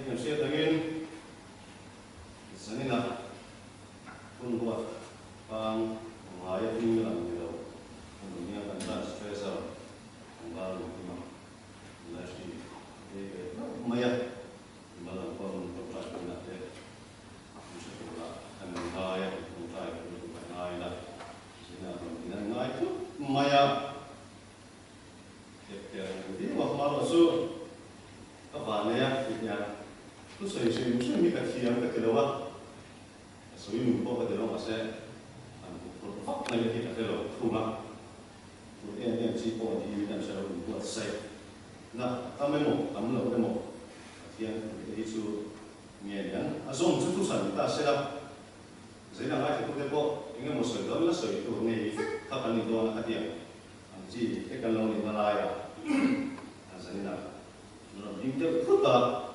kan hriat angin zaninah hun ruat kang ngaia hming lang ni lo a ni nia kan branch treasurer tlangval Lungkima Lashley a ei ve hlauh mai a, mal ang pawh rawn tawngtai puinak te an hre tur a kan ngai a, tawngtai pui tur kan ngai la, zaninah rawn in an ngai thut mai a. Tepte ang viau a, hmarawh chu ka van nei a ti hian thusawi hrim hrim hi ka thiam ka ti lo a, ka sawi nung pawh ka ti lo mahse an huphurh vak mai hi ka hre lo thung a, tun em em chi pawh niin kan hre lo inbuatsaih na tam emaw tam lo emaw Pathian thute hi chu nge niang a zawm chu thusawi ni ta sela. Zeina ngaithlatute pawh eng emaw sawi dawn la sawi tur ngei vek kha kan ni dawn a ka ti ang. Ang chi te kan lo nihna laiah a zanin a rawn ding deuh thut a,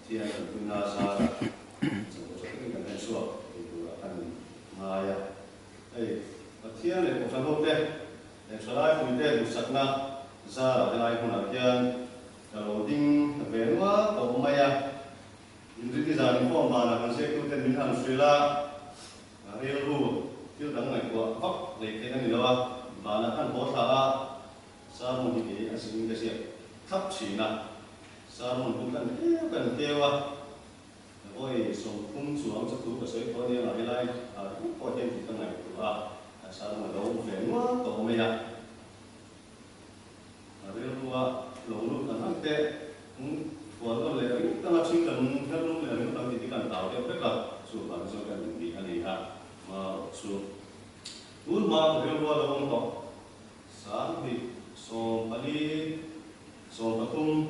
Pathian tanpuina zarah chapo tha takin kan en chhuak thei turah kan ngai a. Hei Pathian leh Kohhran hote leh Thalai puite duhsakna zarah helai hmunah hian ka lo ding ve nual tawh mai a. Inriti zan inkhawm vanah kan ziaktuten min han hrilh a. Rilru thil dang ngaihtuah vak lei theih a ni lo a, vanah kan haw thla a, sermon hi kei a zingin ka ziak thlap thin a, sermon chu kan keu kan keu a, vawi 30 chuang chu thu ka sawi tawh a nia ngah helai ah ringawt pawh hian tih ka ngaihtuah a, sermon a lo ve nual tawh mai a, rilrua lo lut ang ang te thuan nawn leh ringawt anga thing kan her lum leh ringawt ang tih hi kan hlau deuh vek a, chuvang chuan kan inbih a ni a, hmarawh chu tun hma ka rilrua lo awm tawh 20 14 13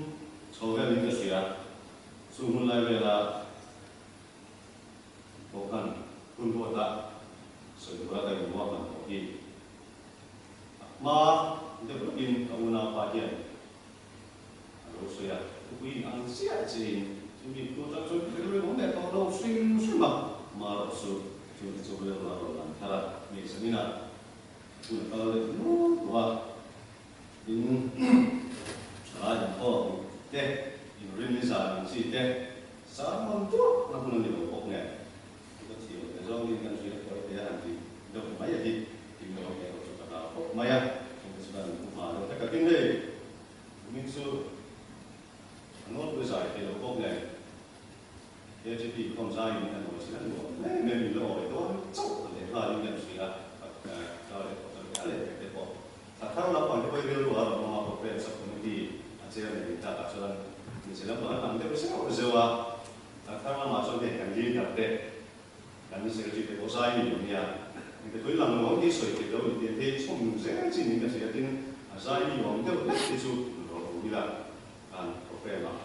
chho velin ka hria, chu hun lai vela pawh khan hun ruata sawi tura ka inruahman tawh hi. A hma deuh lawkin ka unaupa hian a lo sawi a, thupui ang chiah chiahin chumi thu atang chuan ka rilru awm leh tawh lo hrim hrim a, marawh chu chungte chu rilru a rawn lang thar a, hmeichhe minah hun a kal deuh nual tawh a, tin thalai ang pawh te, inrin ni zan ang chi te, sermon tuah na hun a ni lo bawk nen. Chu ka thiam ve zawngin kan hria pawh i te a han ti deuh mai a hi tin ka lo erawh chu ka hlau khawp mai a, chungte chu kan upa deuh hlek a tin hei kumin chu a nawlpui zai thei lo bawk nen KGP khawm zaiin kan awi chin a nuam em em in la awi dawn chauh a leh nghalin kan hria a ka leh pawh chuan a leh vek te pawh thla thar lampang te pawh i rilru a rawn awm a Programme Sub Committee a chairman in takah chuan hmeichhe lampang an ang deuh zeuh zeuh a. Kan thar lamah chuan hei kan leader te, kan secretary te pawh zai mi awm nia. Engte tui lang nuam hi sawi theih lo ni tih phei chhawm zel chin in ka hria tin a zai mi awm deuh hlek te chu rawn awm ila kan programme ah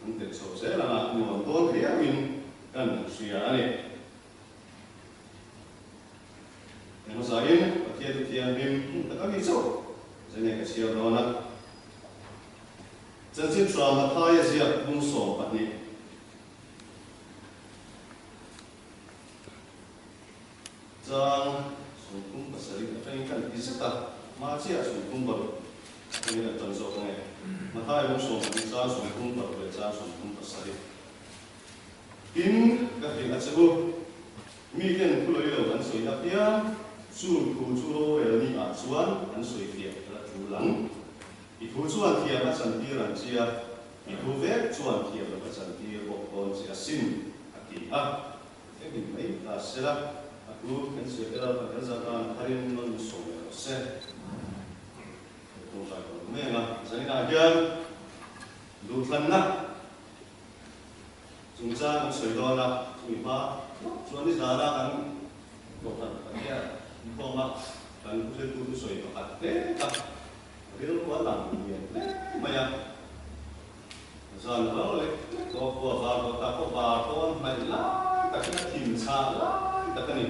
an tel chho zel anga nuam dawn riau in kan hria a ni. Engmawzain Pathian chu thianghlim hmun tak a mi chauh zenge ka chhiar dawn a. Chanchin tha Mathaia ziak bung 12. Chang 37 atangin kan ti zet a, hma chiah 36 atangin an tan zawk ange. Mathaia bung 12 chang 36 leh chang 37. Tin, ka hrilh a che u, miten thu lawilo an sawi apiang, chung thu chu rorel ni ah chuan an sawi fiah la tul ang. I thu chuan thiam a chantir ang che a, i thu vek chuan thiam lo a chantir bawk dawn che asin, a ti a. Engin mai ta se la, a thu kan chhiar te lalpan kan zan tharin nawn sawm leh rawh se. Ka tawngtai tawh lo mai ang a, zaninah hian duhthlanna chungchang kan sawi dawn a, chumi hma lawk chuan nizana kan kohhran Pathian inkhawm a, kan thuhriltu thusawi pakhat hle tak Rilru a lang lian hle mai a, zan ro lek lek tawh khua var tawh tak pawh var tawn hnaih lai tak hian a thim chhah lai tak a ni.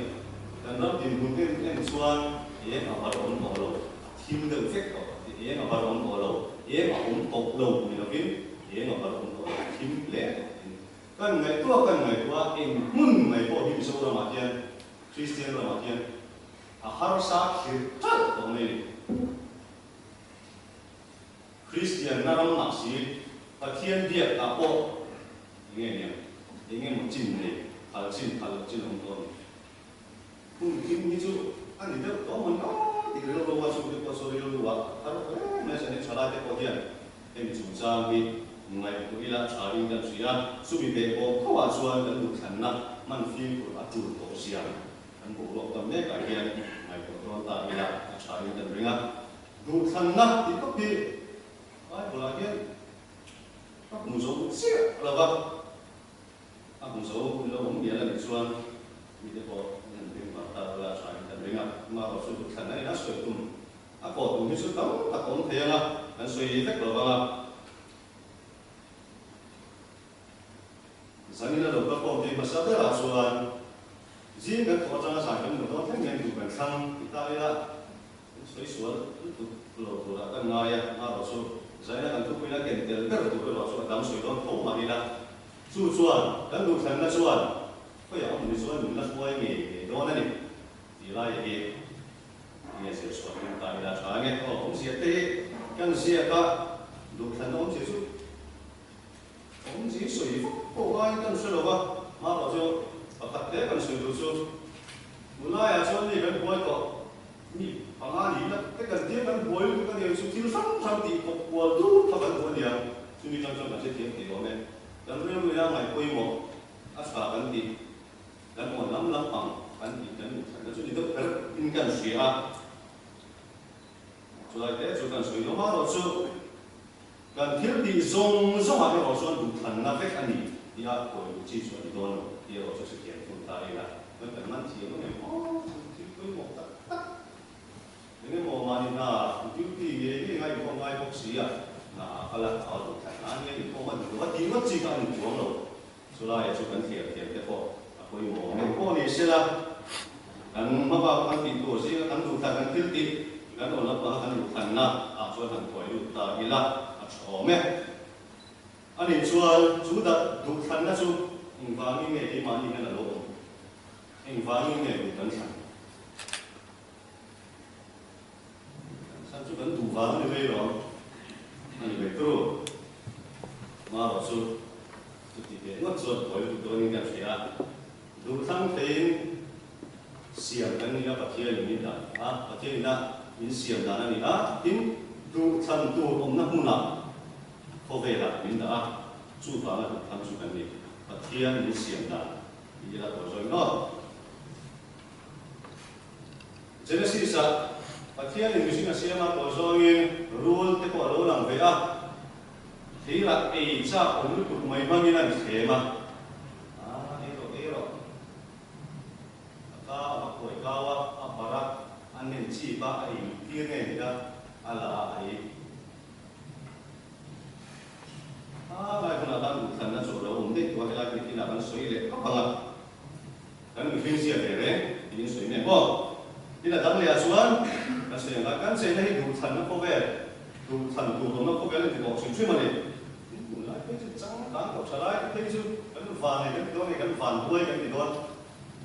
Kan ram dinhmun en en chuan eng a var awm tawh lo, a thim deuh vek tawh, eng a var awm tawh lo, eng a awm tawh lo ni lovin eng a var awm tawh lo, a thim hle tawh tin. Kan ngaihtuah kan ngaihtuah eng hmun mai pawh hi Mizoramah hian, Kristian ramah hian A harsa thlir ṭalh tawh mai ni. Kristianna ram mah si, Pathian biak ah pawh Enge niang? Enge maw chin nei? Phal chin, phal loh chin a awm tawh a ni. Hun thim hi chu a ni deuh tawh maw ni aw tih rilru a chhungte pawh chu rilru ah a thar hle mai a, chani tha lai te pawh hian hemi chungchang hi ngaihtuah ila tha in kan hria, chumi beh bawm tho ah chuan kan duhthlanna hman fimkhur a tul tawh zia kan boruak tam mek ah hian ngaihtuah dawn ta ila a tha in kan ring a, duhthlanna tih tawp hi Bible ah hian ka hmu zo chiah lo va. A hmu zo lo awm mial a nih chuan mite pawh an han beng vang ta ula tha in kan ring a, amaherawh chu duhthlan a ina sawi tum a kawh tum hi chu tam tak awm thei ang a, kan sawi vek lo vang a. Zanin a lo ka khawm tih hmasa berah chuan zing kan thawh atanga zan kan mut dawn thleng hian duh kan thlang ti ta ila kan sawi sual lutuk lo turah kan ngai a, amaherawh chu zaina kan thupuina ken tel ber tur erawh chu a dang sawi dawn tho mah ila Chu chuan kan duhthlanna chuan khawiah awm ni chuan min la hruai ngei ngei dawn a ni tih lai hi nge zir chhuah tum ta ila tha nge aw awmzia te hi kan ziak a, duhthlanna awmzia chu awmzia sawi vak pawh ngaiin kan hre lo va, hmarawh chu pakhat hle kan sawi duh chu tunlaiah chuan mi kan buai tawh mi panga ni la te kan tia kan buai lutuk a nia chu thil hrang hrang tih kawp kual dur kha kan duh a nia chumi tang chuan kan hrethiam thei awm e. Kan rilru ila ngaih pawimawh a tha kan tih, kan awn lam lam ang kan tih kan duh thatna chu ni deuh kher in kan hria a. Chulai te chu kan sawi lo marawh chu kan thil tih zawng zawngah erawh chuan duhthlanna vek a ni tih a kawi duh chi chu a ni dawn lo tih erawh chu hrethiam thung ta ila chuan kan man thiam ang em aw chu thil pawimawh tak tak Eng emaw mahni hna duty ngei ngei ngai inkhawm ngai bawk si a, hna ah kal a, a duh thlai nan nge inkhawm a duh lo a tih ngawt chi kha a ni chuang lo. Chulaia chu kan thiam thiam te pawh a pawimawh awm em pawh ni sela, kan hmabak kan tih tur zinga kan duh thlan kan thil tih kan awn lampanga kan duh thlanna ah chuan han kuai lut ta ila a tha awm e. A nih chuan chu duh thlanna chu engvangin nge keimahni hian a lo awm? Engvangin nge duh kan thlan? San chu kan duh vang a ni mai lo, a ni mai turu. Marawh chu chuti teh ngawt chuan buai lutuk dawnin kan hria a, duhthlang theiin siam kan ni a, Pathianin min dan a, Pathianin a min siam dan a ni a, tin duhthlan tur awmna hmunah khawvelah min dah a, chuvanga duhthlang chu kan ni, Pathian min siam dan tih ila tawh zawih nawt. Genesis-ah Pathianin mihring a siam a, tawh zawngin rul te pawh a lo lang ve a, theilah ei chak awm lutuk mai hmangin a inthlem a, Ah, ei rawh, ei rawh. A ka a va kuai kau a, a barh a, a nen chip a, a ei luh tir nge ni a, a la a, a ei. A lai hunah khan duhthlanna chu a lo awm daih tawh a, helai hmun thinah kan sawi leh khawp ang a. Kan mihring zia ve reng tiin sawi mek aw. Tin a dang leh ah chuan kan sawi ang a, kan cheina hi duhthlanna khawvel, duhthlan tur awmna khawvel a ni tawh hrim hrim a ni. Tin tunlai phei chu changkang tawh tha lai te phei chu kan van nei kan ti dawn nge kan van buai kan ti dawn.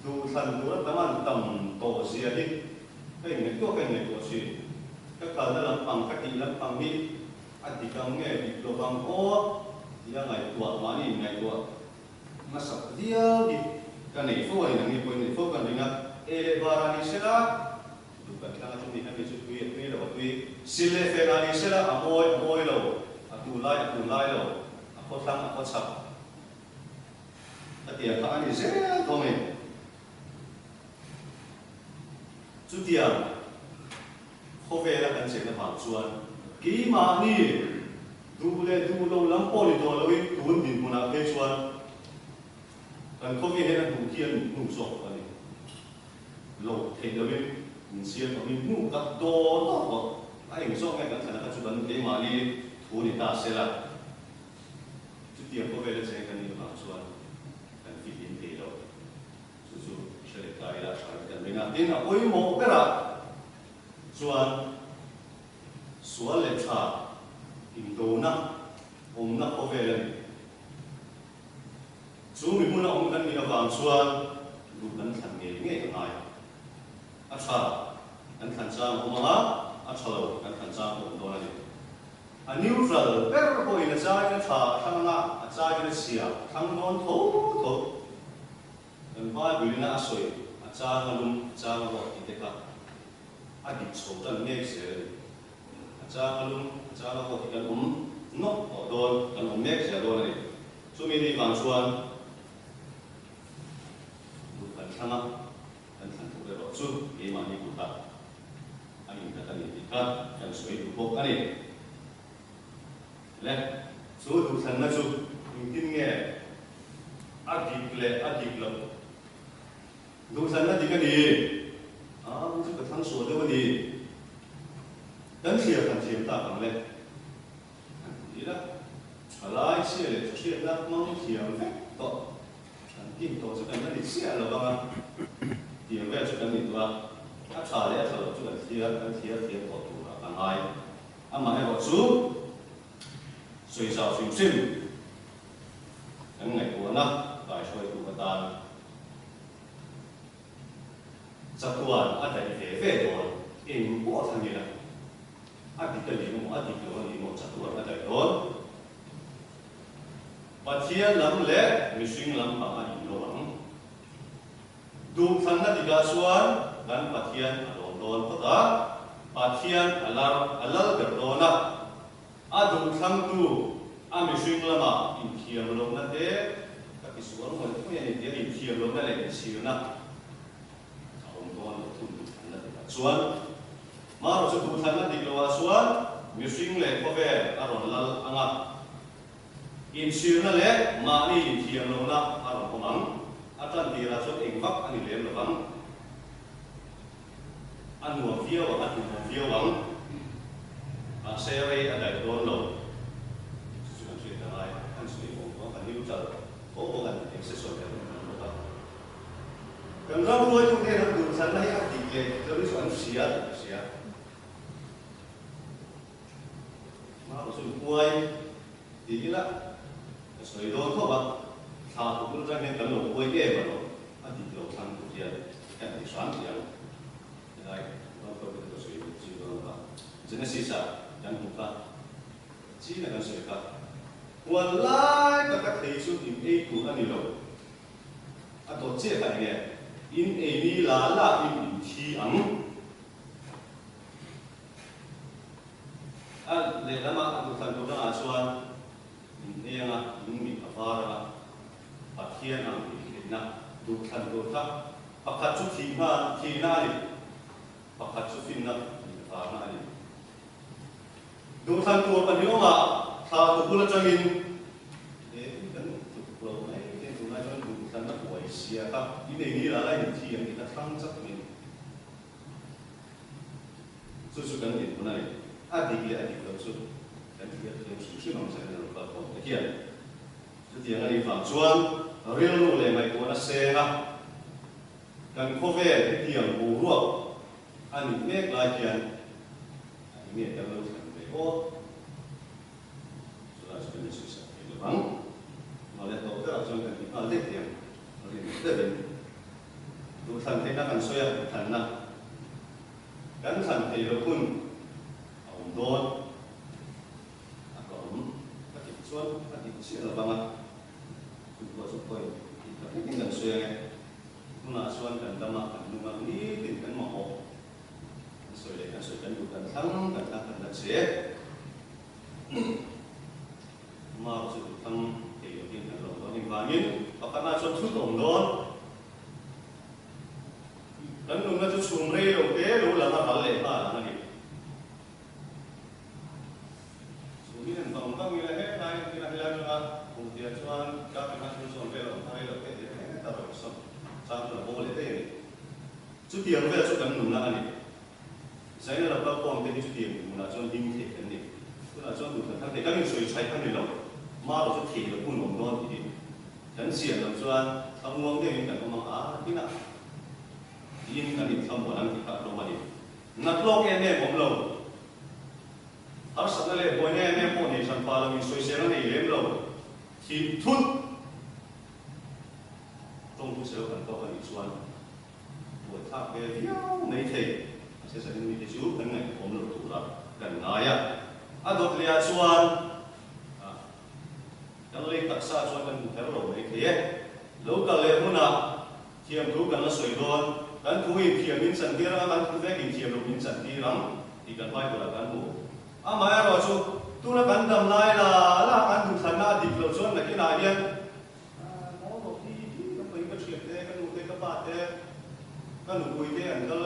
Duhthlan tur a tam an tam tawh zia hi ka inngaihtuah ka inngaihtuah thin. Ka kalna lampang ka tih lampang hi a dik ang nge dik lovang aw tia ngaihtuah mahni inngaihtuah. Hmasak viau hi ka nei fo a ni, nangni pawhin nei fo kan ring a. Ei leh bar ah ni sela, duh kan thlang a chumi kha mi chu tui a tui lo a tui. Sil leh fen ah ni sela, a mawi a mawi lo, a tu lai a tu lai lo, a khaw thlang a khaw chhak. Ka tiang kha a ni zel thawng e. Chutiang khawvela kan chenna vang chuan keimahni duh leh duh lo lam pawh ni tawh loin tun dinhmunah phei chuan kan khawvel hian a hmuh khi a min hnu zawk a ni. Loh theih loin min siam tawh, min hmuh tak dawn tawh tawh. A eng zawk nge kan thlan a kha chu kan keimahni thu ni ta se la. Chutiang khawvela cheng kan nih avang chuan kan fihlim thei lo. Chu chu hre leh ta ila tha in kan ring a. Tin, a pawimawh berah chuan sual leh tha indona awmna khawvel a ni. Chu mi hmuna awm kan nih avang chuan duh kan thlan ngei ngei a ngai. A tha kan thlan chang a awm ang a, a tha lo kan thlan chang pawh a awm dawn a ni. A neutral ber pawhin a chaiin a tha a thlang anga, a chaiin a chhia a thlang dawn tho tho. Kan Bible ina a sawi a chang a lum, a chang a vawt tih te kha a dik chho tan mek zel a ni. A chang a lum, a chang a vawt hi kan awm nawk tawh dawn, kan awm mek zel dawn a ni. Chumi ni vang chuan duh kan thlang a, kan thlan tuk erawh chu keimahni kutah a innghat a ni tih kha kan sawi duh bawk a ni. Le, chu duhthlanna chu engtin nge a dik leh a dik loh? Duhthlanna dik a ni. A, chu ka thlang sual deuh a ni. Kan thlir han thiam tak ang le. Han ti ila, thalai chhia leh thahriatna hmang thiam vek tawh, an kim tawh chu kan la ni chiah lo vang a, tiang vel chu kan ni tawh a, a tha leh a tha loh chu kan thliar kan thliar thiam tawh turah ka ngai. Amaherawh chu sawi zau hrim hrim kan ngaihtuahna kaihruaitu atan chatuan a daih ve ve dawn eng pawh a thlang ila a dik a ni emaw a dik lo a ni emaw chatuan a daih dawn. Pathian lam leh mihring lam pang a inlo ang. Duhthlanna dikah chuan kan Pathian a lawm dawn phawt a, Pathian a lar a lal ber dawn a, a duhthlangtu a mihring lama inthiam lohna te ka ti sual ngawih ngawih a ni tia inthiam lohna leh inchhirna a awm dawn lo thung duhthlanna dikah chuan. Marawh chu duhthlanna dik lohah chuan mihring leh khawvel a rawn lal ang a. Inchhirna leh mahni inthiam lohna a rawn awm ang. A tan tirah chuan eng vak a ni lem lo vang. A nuam viau ang, a hlimawm viau ang. Mahse rei a daih dawn lo. Chu chu kan hriat a ngai. Kan sawi awm vang, kan neutral tho bawk a ni. Eng se sawi kher kan bawk a. Kan ram hruaitute hian an duhthlanna hi a dik leh dik lo hi chu an hria tih ka hria. Hma chu huai ti ila ka sawi dawn khawp a, thla tuk atang hian kan lo huai em alawm, a dik lo thlang tur hian kan ti hram tih ang. Helai ram hruai te ka sawi duh zui dawn lova, Genesis ah kan hmu kha, chin a kan sawi kha, huan lai taka thei chu in ei tur a ni lo, a dawt chiah kha enge, in ei ni la la in in thi ang. A lehlamah a duhthlan tur dangah chuan in eng a, in mit a var a, Pathian ang intheihna duhthlan tur kha pakhat chu thihna thihna a ni, pakhat chu finna mit a varna a ni. Duhthlan tur pahniawmah thla tupul atangin he kan tluk lo mai te tunlai chuan duhthlanna huai sia kha in ei ni la lai in thi ang tih kha thlang chak mai a ni. Chu chu kan dinhmun a ni. A dik leh a dik lo chu kan thlir thiam hrim hrim ang zain a lo kal khawm ta hian. Chutiang a nih vang chuan rilru leh ngaihtuahna seng a, kan khawvel hetiang boruak a nih mek lai hian a eng nge kan lo thlen ve aw? Chulai chu kan insuihsak thei lo vang. Mawle tawh berah chuan kan ti nghal daih thei ang. Rin deuhin duhthlan theihna kan sawi a, duhthlanna kan thlan theih loh hun a awm dawn a ka awm ka tih chuan a dik chiah lo vang a, chu pawh chu point tih tak hlekin kan sawi ang e. Tunah chuan kan dam a, kan nung a, nitin kan mamawh kan sawi leh kan sawi kan duh kan thlang kan thlang kan la che. Mar chu duhthlang thei lovin kan lo dawn engvangin pakhatna chuan thut awm dawn. Kan nunna chu chhum rei lo te lo lang a ral leh nghal ang a ni. Chhum in en vang vang ila helai ila helai atanga kum tia chuan Kapinga thil zawn vel a awm kha rei lo te tia heta rawn sawm chang chu a bo leh daih a ni. Chutiang vel chu kan nunna a ni. Zaina lo kal khawm te hi chutiang hmunah chuan him thei kan ni. Tunah chuan duhthlan thar thei kan insawi chhaih a ni lo. Maro chu thei lo hun awm dawn tih hi kan chian loh chuan thlamuang deuhin kan awm ang a, tinah tiin kan inthlamuan ang tih kha a hlawm a ni. Nat lawk em em awm lo. Harsatna leh buaina em em pawh nei hran pah lo, insawisel a nei lem lo. Thih thut tawngtu selo kan tawk a nih chuan Buaithlak ve viau mai thei. Mahse Sahin mite chu kan ngaihtuahawm lo tura kan ngai a. A dawt. kawt leh ah chuan kan lei taksa chuan kan hmu kher lo mai thei e. Lo kal leh hmunah thiam thu kan la sawi dawn, kan thu in thiam min chantir anga kan thu vek in thiam loh min chantir ang tih kan Bible ah kan hmu. Amaherawhchu tuna kan dam lai la la kan duhthlanna a dik loh chuan nakinah hian Maw rawh hi hi ka pawi ka thian te, ka nu te, ka pa te, ka nupui te an kal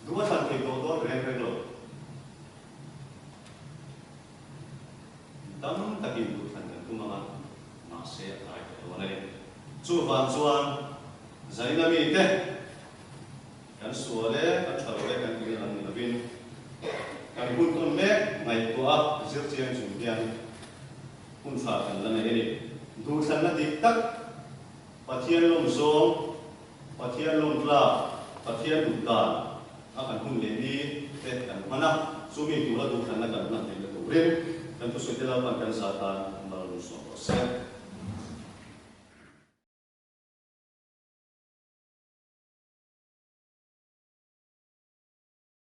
duh a thlan thei tawh dawn reng reng lo. Dam takin duh thlan kan tum ang a, mahse a tlai tawh dawn a ni. Chuvang chuan zaina mite kan sual e, kan tha lo e kan tih na lam ni lovin kan hun tawn mek ngaihtuah a zir chiang chung hian Hun tha kan la nei a ni. Duhthlanna dik tak, Pathian lawm zawng, Pathian lawm tlak, Pathian duh dan a kan hun leh ni te kan hman a, chumi tura duhthlanna kan hman theihna turin kan thusawite Lalpan kan zah tan mal lung sawm rawh se.